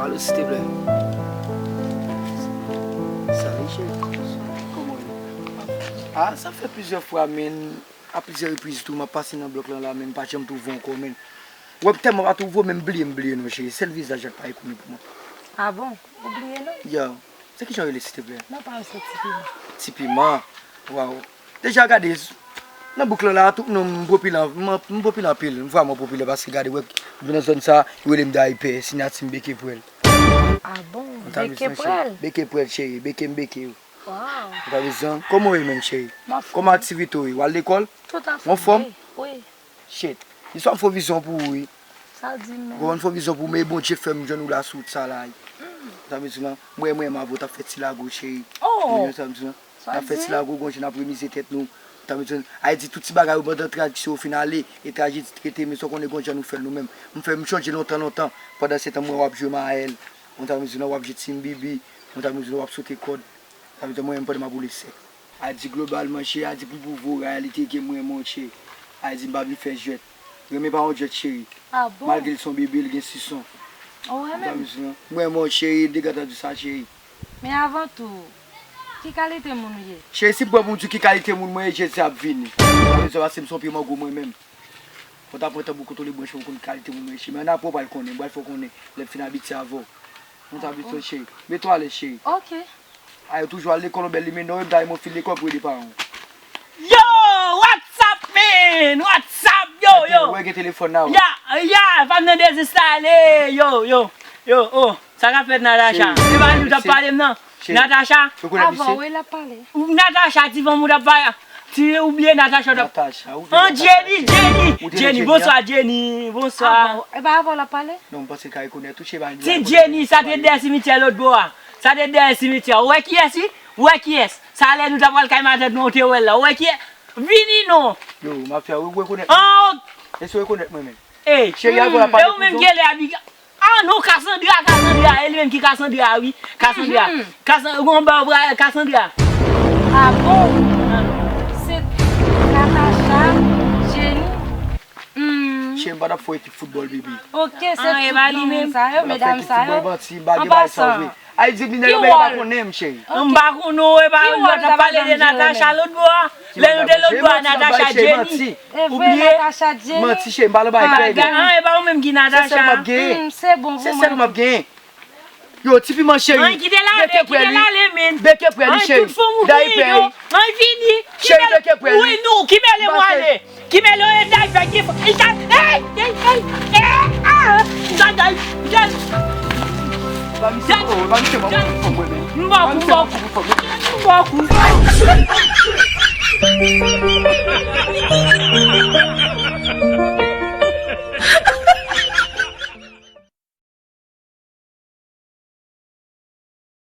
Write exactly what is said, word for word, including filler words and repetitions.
Alo, silteplè. Salut, cheri. Kòman w ye? Ah, sa fè plizyè fwa, men a plizyè repriz tou, m ap pase nan blòk lan la, men m pa janm twouve w ankò, men. Wè, m tèlman pa twouve w, men m bliye, m bliye non, cheri. Sèl vizaj la k pa rekonèt pou mwen. Ah bon? Ou bliye non? Ya. Se kijan w rele, silteplè? Non, pa m se Ti Piman. Ti Piman? Waw. Deja gade, nan bouk lan la, tout non m popilè, m, m popilè anpil. M vrèman popilè paske gade, wè, nan zòn sa, yo rele m Dayipè, siyati m Beke Pwèl. Ah bon? Beke Pwèl? Beke Pwèl, cheri. Beke m beke yo. Waw. Ou pa bezwen. Kòman w ye menm, cheri? M anfòm. Kòman aktivite w ye? W al lekòl? Tout anfòm. Ou anfòm? Wi, wi. Shit. Istwa m fè yon vizyon pou ou, wi. Sa w di menm? Ou konprann, m fè yon vizyon pou ou, men Bondye fè m jwenn ou la sou wout sa la, wi. Ou ta vle di lan, mwen, mwen, m avè w t ap fè ti lago, cheri. Oh! Ou konprann sa m di lan? N ap fè ti lago, gon jan n ap remize tèt nou. Ou ta vle di lan, Ayiti, tout ti bagay yo pandan tradisyon yo fin ale, e trajedi trete, men sa w konnen gon jan nou fè l nou menm. M fè m chonje lontan, lontan, pandan se tan mwen w ap jwe mayèl. Ou ta vle di lan, w ap jwe timbibi. Ou ta vle di lan, w ap sote kòd. Sa vle di mwen menm pandan m ap woule sèk. A di globalman, cheri, a di pou pou vo reyalite ke mwen, monchè. A di m pa vin fè jwèt. Renmen pa yon jwèt, cheri. Ah bon? Malgre l se yon bebe, l gen sison. Ou renmen m? Mwen, monchè, degaje di sa, cheri. Men avan tou, ki kalite moun ou ye? Cheri, si m pran pou m di w ki kalite moun mwen ye, Jezi ap vini. Sa vle di paske m se yon pye mango mwen menm. Fò w ta pran tan pou w kontwole branch ou, pou w konn kalite moun mwen ye, cheri. Men ann apre, w pral konnen, m pral fè w konnen lè m fin abitye avè w. Ou ta abitye, cheri. Mete w alèz, cheri. Ok. A, yo toujou al lekòl, yon bèl limena, wi, m ta renmen w fin lekòl pou ede paran w. Yo, what's up, man? What's up, yo, yo? Wè gen telefòn la, wi. Ya, ya, pa m nan dezinstale, yo, yo, yo, oh. Sa k ap fèt, Natacha? Cheri, e pa li w t ap pale m nan? Cheri, Natacha? Ou rekonèt misye? Avan, wi, l ap pale. Natacha, ti fanm ou t ap pale. Ti, ou bliye Natacha w t ap. Natacha, ou bliye Natacha, cheri. An, Jenny, Jenny, Jenny, bonswa, Jenny, bonswa. Avan, e pa avan l ap pale? Non, m panse l ka rekonèt ou, cheri, pa li. Ti Jenny, sa te dèyè simityè lòt bò a. Sa te dèyè simityè. Ou wè kiyès, wi? Ou wè kiyès? Sa lè nou t ap pral kay matant nou, ou te wè l la. Ou wè kiyès? Vini non. Yo, mafya, ou rekonèt mwen? An, ok. Èske ou rekonèt mwen menm? Ey, cheri, avan l ap pale, e ou menm ki rele Abigail? Ah non, Cassandra, Cassandra, e li menm ki Cassandra, wi. Cassandra, Cassandra, ou gon ba w bra, Cassandra. Ah bon? Se Natacha, Jenny. Hmm. Cheri, m pa t ap fè yon ekip foutbòl, baby. Ok, se tout granmoun sa yo, medam sa yo. An pasan. Ay, di minè yo, men yo pa konnen m, cheri. M pa konnen w, e pa, nou t ap pale de Natacha lòt bò a. Lè nou te lòt bò a, Natacha Jenny. Ou bliye? Manti, cheri, m pa nan bagay krèy. An, e pa ou menm ki Natacha. Se sèl m ap genyen. Se sèl m ap genyen. Yo, ti piman cheri. An, kite l ale, kite l ale, men. Beke prè li, cheri. Tout fanm ou genyen yo. An, vini. Cheri, beke prè li. Wi, nou, ki mele mwen ale. Ki mele w e day fè ki fò. Ey, ey, ey, ey, ah, ah, ah. Ba misye, oh, ba misye, mwen, mwen, mwen, mwen. M ba kou, m ba kou. M ba kou.